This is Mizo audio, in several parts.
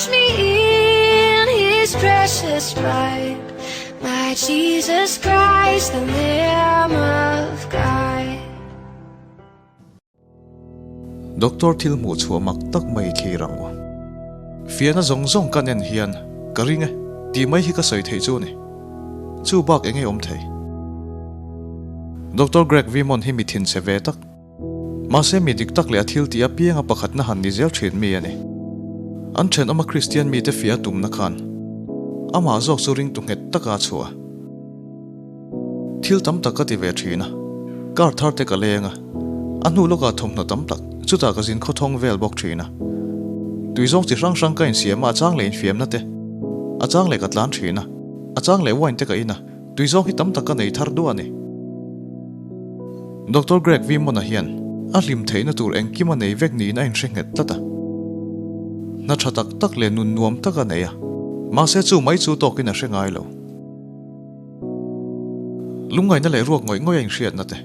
Wash me in his precious blood. My Jesus Christ, the Lamb of God. Doctor thil hmuh chhuah mak tak mai thlir ang u. Fiahna zawng zawng kan en hian ka ring e tih mai hi ka sawi theih chu a ni. Chu bak eng nge awm thei? Doctor Greg Vimon hi mi thinchhe ve tak. Mahse mi dik tak leh a thil tih apianga pakhatna han ni zel thin mi a ni. An thenawma Kristian mite fiah a tumna khan amah zawk chu ringtu nghet taka a chhuah a. Thil tam tak ka ti ve thin a, car thar te ka leng a, a hnu lawkah thawmhnaw tam tak chutah ka zin khawthawng vel bawk thin a. Tui zawng chi hrang hrang ka insiam a, a chang leh infiamna te, a chang leh ka tlan thin a, a chang leh wine te ka in a, tui zawng hi tam tak ka nei thar duah a ni. Doctor Greg Vimon-a hian a hlim theihna tur engkim a nei vek niin a inhre nghet tlat a. Hna tha tak tak leh nun nuam tak a nei a, mahse chu mai chu tawkin a hre ngai lo. Lungngaihna leh ruak ngawih ngawih a inhriatna te,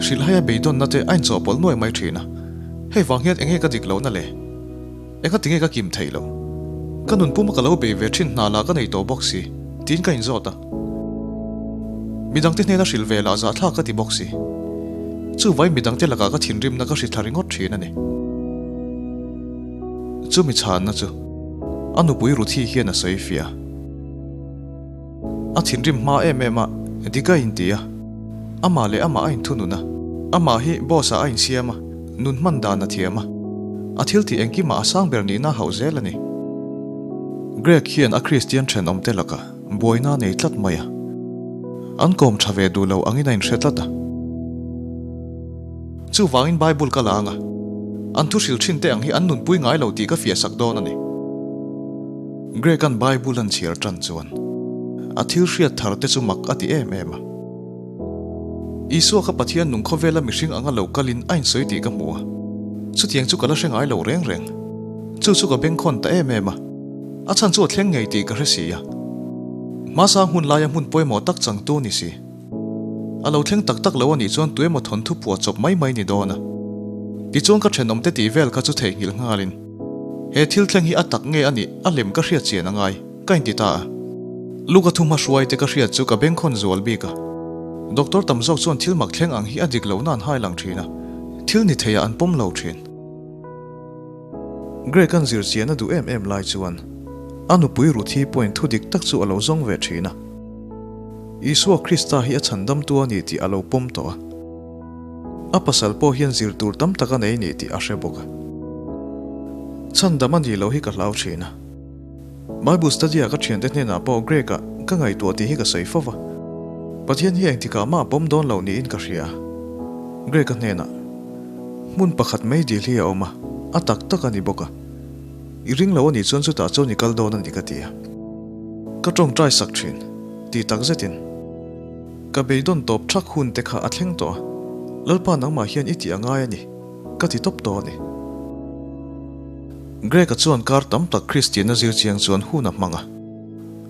hrilhhaia beidawnna te a inchawhpawlh nuai mai thin a. Hei vang hian enge ka dik lohna le? Enga tinge ka kim theih loh? Ka nun puma ka lo bei ve thin hna lah ka nei tawh bawk si, tiin ka inzawt a. Midangte hnena hrilh ve lah zahthlak ka ti bawk si. Chuvai midangte lakah ka thinrimna ka hri thla ringawt thin a ni. Chumi chhanna chu a nupui Ruthi hian a sawi fiah. A thinrim hma em em a, dik a inti a, amah leh amah a inthunun a, amah hi boss ah a insiam a, nun hman dan a thiam a, a thil tih engkimah a sang ber nihna a hauh zel a ni. Greg hian a Kristian thenawmte lakah buaina a nei tlat mai a, an kawm tha ve duh lo angin a inhre tlat a. Chuvangin Bible ka la ang a, an thu hril thin te ang hi an nunpui ngai lo tih ka fiah sak dawn a ni. Greg-a'n Bible an chhiar tan chuan a thil hriat thar te chu mak a ti em em a. Isua kha Pathian nung khawvela mihring anga lo kalin a insawi tih ka hmu a, chutiang chu ka la hre ngai lo reng reng. Chu chu ka bengkhawn ta em em a, a chhan chu a thleng ngei tih ka hre si a. Hmasa hmun laia hmun pawimawh tak changtu ni si. A lo thleng tak tak lo a nih chuan tuemaw thawnthu phuah chawp mai mai ni dawn a. Tichuan ka thenawmte tih vel kha chu theihnghilh nghalin he thil thleng hi a tak nge a nih a lem ka hriat chian a ngai ka inti ta a. Luka thu hmahruai te ka hriat chu ka bengkhawn zual bik a. Doctor tam zawk chuan thil mak thleng ang hi a dik lohna an hai lang thin a, thil ni theiah an pawm lo thin. Greg an zir chian a duh em em lai chuan a nupui Ruthi pawhin thu dik tak chu a lo zawng ve thin a. Isua Krista hi a chhandamtu a ni tih a lo pawm tawh a. A pasal pawh hian zir tur tam tak a nei ni tih a hre bawk a. Chhandam a nih loh hi ka hlau thin a. Bible study-a ka thiante hnenah pawh Greg-ah ka ngaihtuah tih hi ka sawi fo va. Pathian hi engtikah mah a pawm dawn lo niin ka hria a. Greg-a hnenah, Hmun pakhat mai dil hi a awm a, a tak tak a ni bawk a. I ring lo a nih chuan chutah chuan i kal dawn a ni ka ti a. Ka tawngtai sak thin, ti tak zetin. Ka beidawn tawp thak hun te kha a thleng tawh a, Lalpa nangmah hian i tih a ngai a ni, ka ti tawp tawh a ni. Greg-a chuan kar tam tak Kristianna zir chiang chuan hun a hmang a.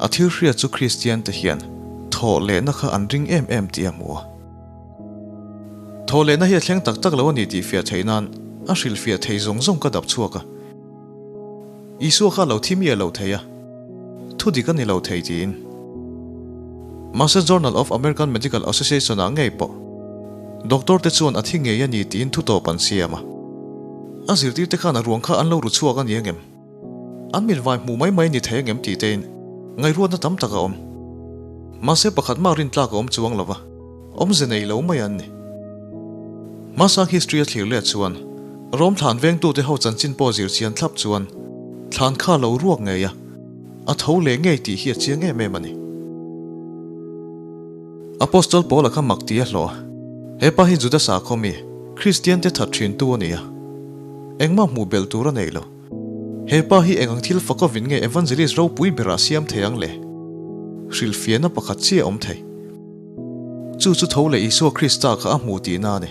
A thil hriat chu Kristian te hian thawh lehna kha an ring em em tih a hmu a. Thawh lehna hi a thleng tak tak lo a ni tih fiah theih nan a hrilhfiah thei zawng zawng ka dap chhuak a. Isua kha lo thi mi a lo thei a, thu dik a ni lo thei tiin. Mahse Journal of American Medical Association ah ngei pawh doctor te chuan a thi ngei a ni tiin thu tawp an siam a. A zirtir te khan a ruang kha an lo ru chhuak a ni angem? An mit vai hmuh mai mai ni thei angem tih tein ngaihruatna tam tak a awm. Mahse pakhat mah rintlak a awm chuang lo va, awmze nei lo mai an ni. Hmasang history a thlir let chuan Rom thlan vengtute ho chanchin pawh zir chian thlap chuan thlan kha lo ruak ngei a, a tho leh ngei tih hi a chiang em em a ni. Apostol Paula kha mak tih a hlawh a, hepa hi Juda sakhaw mi, Kristian te that thintu a ni a, engmah hmuh belh tur a nei lo. He pa hi eng ang thil fak avin nge evangelist ropui berah siam thei ang le? Hrilhfiahna pakhat chiah a awm thei. Chu chu tho leh Isua Krista kha a hmu tihna a ni.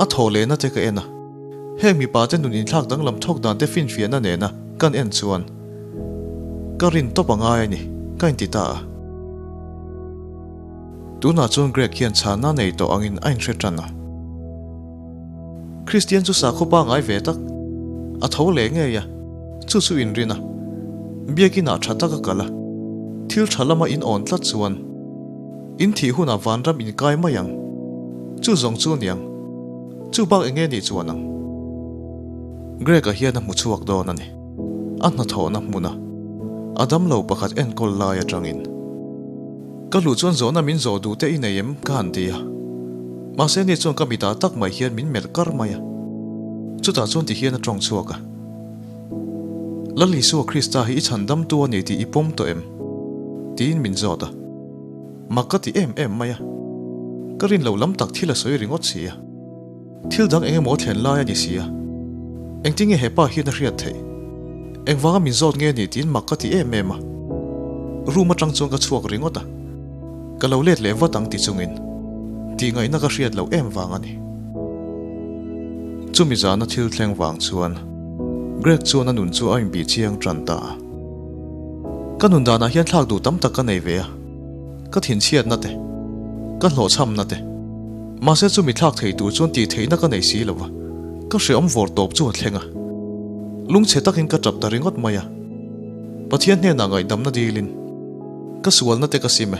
A thaw lehna te ka en a, heng mipa te nun inthlak danglam thawk dan te finfiahna nena kan en chuan ka rin tawp a ngai a ni, ka inti ta a. Tunah chuan Greg hian chhanna nei tawh angin a inhre tan a. Kristian chu sakhaw pangngai ve tak a tho leh ngei a. Chu chu in rin a, biakin ah tha tak a kal a, thil tha lama in awn tlat chuan in thih hunah vanram in kai mai ang. Chu zawng chu niang, chu bak enge nih chuan ang? Greg-a hian a hmu chhuak dawn a ni. A hnathawhna hmuna a damlo pakhat enkawl lai atangin ka luh chuan zawhna min zawh duh te i nei em ka han ti a. Mahse ni chuan ka mitah tak mai hian min melh kar mai a. Chutah chuan ti hian a tawng chhuak a. Lal Isua Krista hi i chhandamtu a ni tih i pawm tawh em? tiin min zawt a. Mak ka ti em em mai a. Ka rin lo lam tak thil a sawi ringawt si a. Thil dang eng emaw thlen lai a ni si a. Engtin nge he pa hian a hriat theih? Engvanga min zawt nge ni tiin mak ka ti em em a. Room atang chuan ka chhuak ringawt a. Ka lo let leh vat ang ti chungin tih ngaihna ka hriat loh em vang a ni. Chumi zana thil thleng vang chuan Greg chuan a nun chu a inbih chiang tan ta a. Ka nun danah hian thlak duh tam tak ka nei ve a. Ka thinchhiatna te, ka hlawhchhamna te, mahse chumi thlak thei tur chuan tih theihna ka nei si lo va, ka hrehawm vawr tawp chu a thleng a. Lungchhe takin ka tap ta ringawt mai a. Pathian hnenah ngaihdamna dilin ka sualna te ka sim e,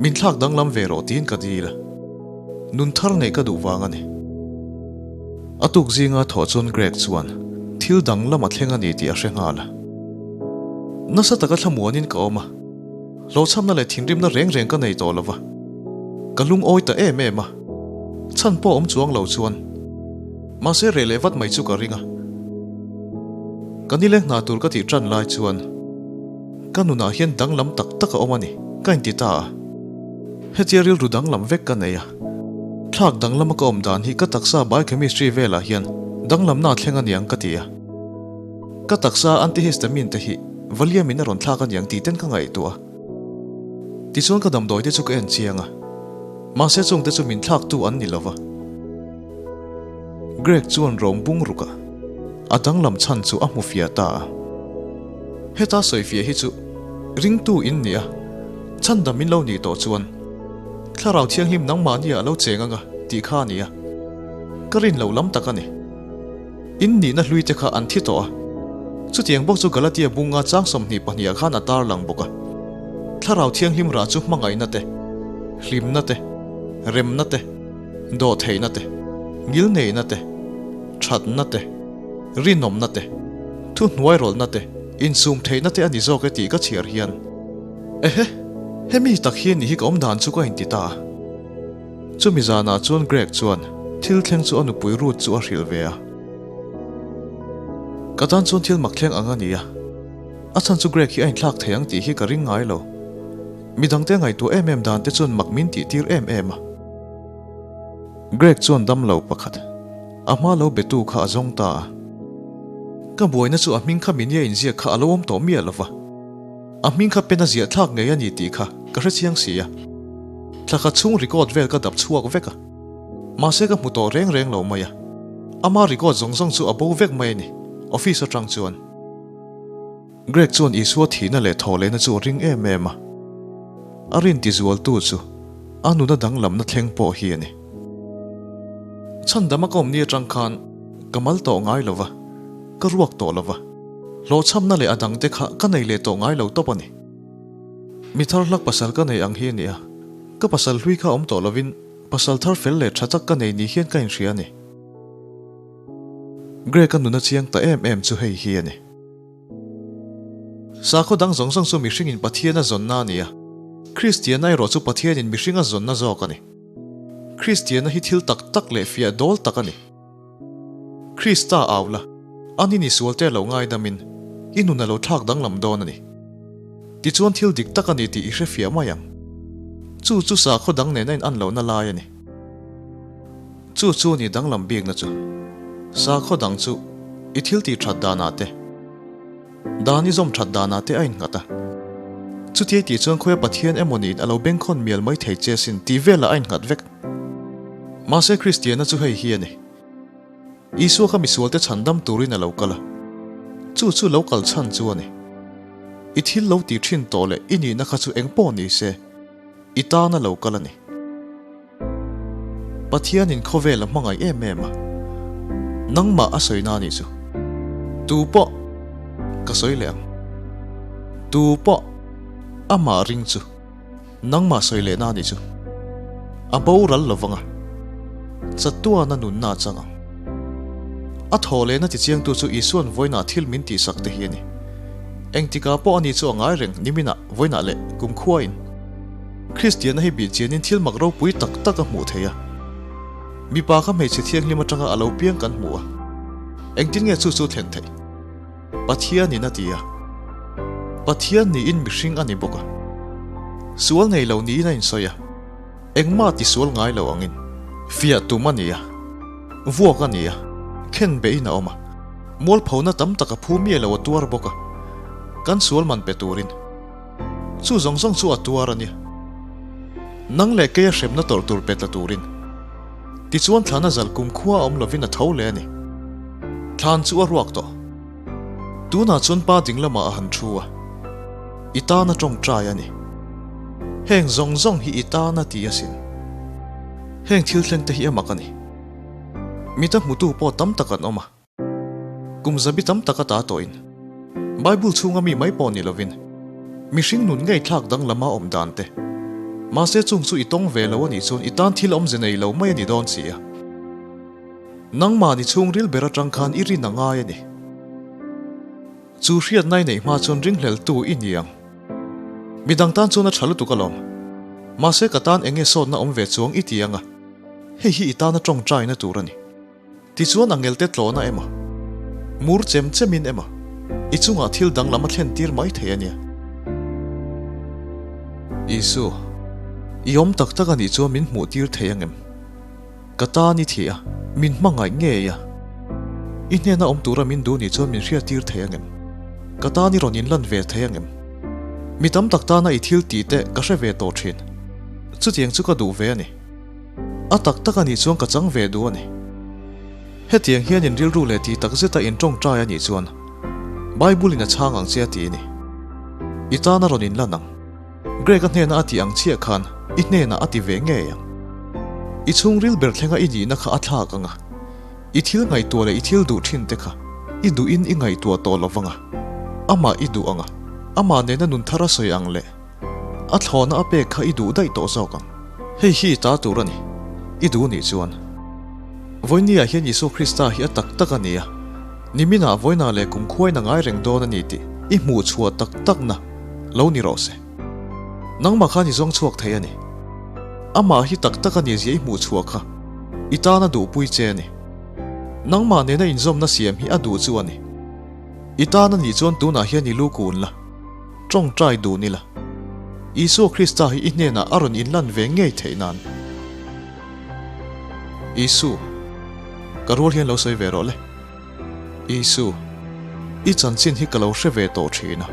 min thlak danglam ve rawh tiin ka dil a. Nun thar neih ka duh vang a ni. A tuk zinga thawh chuan Greg chuan thil danglam a thleng a ni tih a hre nghal a. Nasa taka thlamuanin ka awm a. Hlawhchhamna leh thinrimna reng reng ka nei tawh lo va, ka lungawi ta em em a, chhan pawh awm chuang lo chuan mahse reh leh vat mai chu ka ring a. Ka nileng hna tur ka tih tan lai chuan ka nunah hian danglam tak tak a awm a ni, ka inti ta a. Hetia rilru danglam vek ka nei a, thlak danglama ka awm dan hi ka taksa biochemistry velah hian danglamna a thleng a niang ka ti a. Ka taksa antihistamine te hi Valium in a rawn thlak aniang tih ten ka ngaihtuah a. Tichuan ka damdawi te chu ka en chiang a. Mahse chung te chu min thlak tu an ni lova. Greg chuan rawng bung ruk a, a danglam chhan chu a hmu fiah ta a. Heta sawifiah hi chu ringtu in ni a, chhandam in lo nih tawh chuan Thlarau Thianghlim nangmahni ah lo cheng anga tih kha a ni a. Ka rin loh lam tak a ni. In nihna hlui te kha an thi tawh a. Chutiang bawk chu Galatia bunga chang 22 ah khan a tar lang bawk a. Thlarau Thianghlim rah chu hmangaihna te, hlimna te, remna te, dawhtheihna te, ngilneihna te, thatna te, rinawmna te, thuhnuairawlhna te, insumtheihna te a ni zawk e tih ka chhiar hian, Ehe, hemi tak hi a nih hi ka awm dan chu ka inti ta a. Chumi zanah chuan Greg chuan thil thleng chu a nupui Ruth chu a hrilh ve a. Ka tan chuan thil mak thleng ang a ni a, a chhan chu Greg hi a inthlak thei ang tih hi ka ring ngai lo. Midangte ngaihtuah em em dan te chuan mak min tih tir em em a. Greg chuan damlo pakhat, a hma lo betu kha a zawng ta a. Ka buaina chu a hming kha minia inziak kha a lo awm tawh miah lo va. A hming kha pen a ziah thlak ngei a ni tih kha ka hre chiang si a. Thla khat chhung record vel ka dap chhuak vek a. Mahse ka hmu tawh reng reng lo mai a. Ama record zawng zawng chu a bo vek mai a ni, office atang chuan. Greg chuan Isua thihna leh thawhlehna chu a ring em em a. A rin tizualtu chu a nuna danglamna thleng pawh hi a ni. Chhandama ka awmni atang khan ka mal tawh ngai lo va, ka ruak tawh lo va. Hlawhchhamna leh a dangte kha ka nei leh tawh ngai lo tawp a ni. Mi thar hlak pasal ka nei ang hi a ni a, ka pasal hlui kha awm tawh lovin pasal thar fel leh tha tak ka nei ni hian ka inhria a ni. Greg-a nuna chiang ta em em chu hei hi a ni. Sakhaw dang zawng zawng chu mihringin Pathian a zawnna a ni a, Kristianna erawh chu Pathianin mihring a zawnna zawk a ni. Kristianna hi thil tak tak leh fiah dawl tak a ni. Krista au la, a ni ni sualte lo ngaidamin i nun a lo thlak danglam dawn a ni. Tichuan thil dik tak a ni tih i hrefiah mai ang. Chu chu sakhaw dang nena in an lohna lai a ni. Chu chu ni danglam bikna chu. Sakhaw dang chu i thil tih that danah te, dan i zawm that danah te a innghat a. Chutiai tih chuan khawia Pathian emaw niin a lo bengkhawn mial mai thei che sin tih velah a innghat vek. Mahse Kristiana chu hei hi a ni. Isua kha misualte chhandam turin a lo kal a, chu chu lo kal chhan chu a ni. I thil lo tih thin tawh leh i nihna kha chu eng pawh ni se, i tan a lo kal a ni. Pathianin khawvel a hmangaih em em a, nangmah a sawina a nih chu. Tu pawh. Ka sawi leh ang. Tu pawh amah ring chu nangmah sawi lehna a nih chu. A boral lo vang a, chatuana nunna a chang ang. A thaw lehna tichiangtu chu Isua'n vawiinah thil min tihsak te hi a ni. Engtikah pawh ani chu a ngai reng niminah vawiinah leh kumkhuain Kristianna hi bihchianin thil mak ropui tak tak a hmuh theih a. Mipa kha hmeichhe thianghlim atanga a lo piang kan hmu a. Engtin nge chu chu thlen theih? Pathianin a ti a. Pathian niin mihring a ni bawk a. Sual nei lo niin a insawi a. Engmah tisual ngai lo angin fiah tum a ni a. Vuak a ni a. Khen behin a awm a. Mualphona tam tak a phu miah lo a tuar bawk a. Kan sual man pe turin. Chu zawng zawng chu a tuar a nia. Nang leh keia hremna tawrh tur pe tla turin. Tichuan thlana zal kumkhua a awm lovin a tho leh a ni. Thlan chu a ruak tawh. Tunah chuan pa ding lamah a han thu a. I tan a tawngtai a ni. Heng zawng zawng hi i tan a ti asin. Heng thil thleng te hi a mak a ni. Mita hmutu pawh tam tak an awm a. Kum zabi tam tak ata tawhin Bible chhunga mi mai pawh ni lovin mihring nun ngei thlak danglama awm dan te, mahse chung chu i tawng ve lo a nih chuan i tan thil awmze nei lo mai a ni dawn si a. Nangmahni chhungril ber atang khan i rin a ngai a ni. Chu hriatna i neih hma chuan ringhleltu i ni ang. Midang tan chuan a tha lutuk alawm. Mahse ka tan eng nge sawtna awm ve chuang i ti ang a, hei hi i tana tawngtaina tur a ni. Tichuan a ngelte tlawhna emaw, mur chem chemin emaw i chungah thil danglam a thlen tir mai thei a nia. Isu, i awm tak tak a nih chuan min hmuh tir thei angem? Ka tan i thih a, min hmangaih ngei a. I hnena awm tura min duh nih chuan min hriat tir thei angem? Ka tan i rawn inlan ve thei angem? Mi tam tak tana i thil tih te ka hre ve tawh thin. Chutiang chu ka duh ve a ni. A tak tak a nih chuan ka chang ve duh a ni. Hetiang hian in rilru leh tih tak zeta in tawngtai a nih chuan Bible in a chhang ang che a ti a ni. I tan a rawn inlan ang. Greg a hnena a tih ang chiah khan i hnenah a ti ve ngei ang. I chhungril ber thlenga i nihna kha a thlak ang a, i thil ngaihtuah leh i thil duh thin te kha i duhin i ngaihtuah tawh lo vang a, amah i duh ang a, amah nena nun thar a sawi ang leh A thlawhna a pek kha i duh daih tawh zawk ang. Hei hi i ta tur a ni. I duh nih chuan. Vawinia hian Isua Krista hi a tak tak a ni a. Niminah vawiina leh kum khuain a ngai reng dawn a ni tih i hmuh chhuah tak takna lo ni rawh se. Nangmah khan i zawng chhuak thei a ni. Amah hi tak tak a ni zia i hmuh chhuah kha i tan a duhpui che a ni. Nangmah nena inzawmna siam hi a duh chu a ni. I tan a nih chuan tunah hian i lu kun la. Tawngtai dun ila, Isua Krista hi i hnenah a rawn inlan ve ngei theih nan. Isu, ka rual hian lo sawi ve rawh le. Isu, i chanchin hi ka lo hre ve tawh thin a,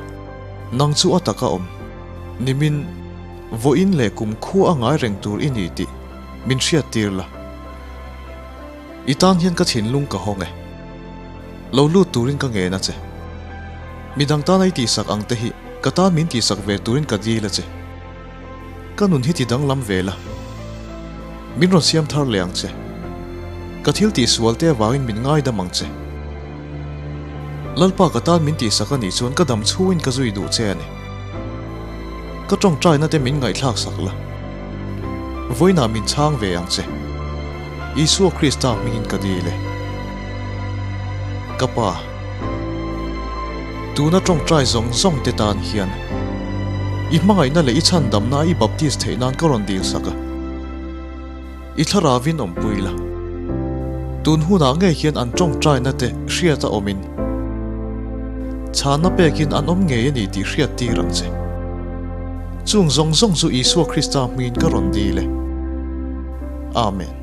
nang chu a taka awm, nimin, vawiin leh kum khua a ngai reng tur i ni tih min hriattir la. I tan hian ka thinlung ka hawng e. Lo lut turin ka ngen a che. Midang tana i tihsak ang te hi ka tan min tihsak ve turin ka dil a che. Ka nun hi ti danglam ve la. Min rawn siam thar leh ang che. Ka thil tihsual te avangin min ngaidam ang che. Lalpa ka tan min tihsak a nih chuan ka dam chhungin ka zui duh che a ni. Ka tawngtaina te min ngaihthlak sak la. Vawiinah min chhang ve ang che. Isua Krista hmingin ka dil e. Ka pa, tuna tawngtai zawng zawng te tan hian i hmangaihna leh i chhandamna a i baptist theih nan ka rawn dil sak a. I thlarauin awmpui la. Tun hunah ngei hian an tawngtaina te hriat a awmin chhanna pekin an awm ngei a ni tih hriat tir ang che. Chung zawng zawng chu Isua Krista hmingin ka rawn dil e. Amen.